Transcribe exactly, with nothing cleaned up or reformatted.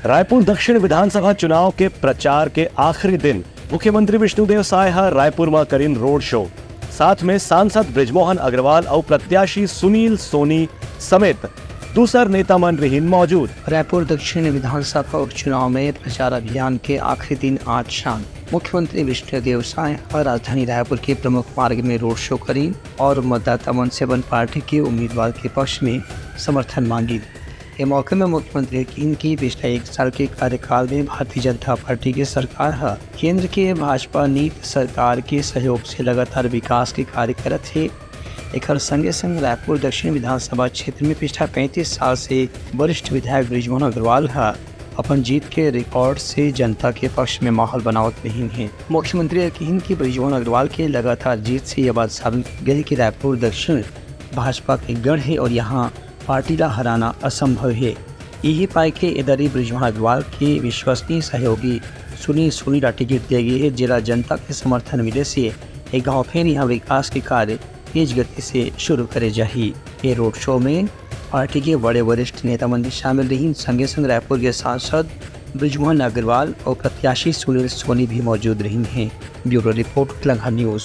रायपुर दक्षिण विधानसभा चुनाव के प्रचार के आखिरी दिन मुख्यमंत्री विष्णुदेव साय ह रायपुर म करिन रोड शो। साथ में सांसद बृजमोहन अग्रवाल अउ प्रत्याशी सुनील सोनी समेत दूसर नेता मन रहिन मौजूद। रायपुर दक्षिण विधानसभा उपचुनाव में प्रचार अभियान के आखिरी दिन आज शाम मुख्यमंत्री विष्णुदेव साय ह राजधानी रायपुर के प्रमुख मार्ग में रोड शो करिन और मतदाता मन से अपन पार्टी के उम्मीदवार के पक्ष में समर्थन मांगिन। ए मौके में मुख्यमंत्री ह किहिन कि पिछला एक साल के कार्यकाल में भारतीय जनता पार्टी के सरकार ह केंद्र के भाजपा नीति सरकार के सहयोग से लगातार विकास के कार्य करत हे। एकर संगे संग रायपुर दक्षिण विधानसभा क्षेत्र में पिछला पैंतीस साल से वरिष्ठ विधायक बृजमोहन अग्रवाल ह अपन जीत के रिकॉर्ड से जनता के पक्ष में माहौल बनावत रहिन हे। मुख्यमंत्री ह किहिन कि बृजमोहन अग्रवाल के लगातार जीत से यह बात साबित हो गई कि रायपुर दक्षिण भाजपा के गढ़ हे और यहाँ पार्टी ला हराना असंभव हे। इही पाय के एदरी बृजमोहन अग्रवाल के विश्वसनीय सहयोगी सुनील सोनी ला टिकट दिए गए हे, जेला जनता के समर्थन मिले से ए गांव फेर यहाँ विकास के कार्य तेज गति से शुरू करे जाही। ए रोड शो में पार्टी के बड़े वरिष्ठ नेता मन भी शामिल रहिन, संगे संग रायपुर के सांसद बृजमोहन अग्रवाल और प्रत्याशी सुनील सोनी भी मौजूद रहिन हे। Bureau report, Langha news.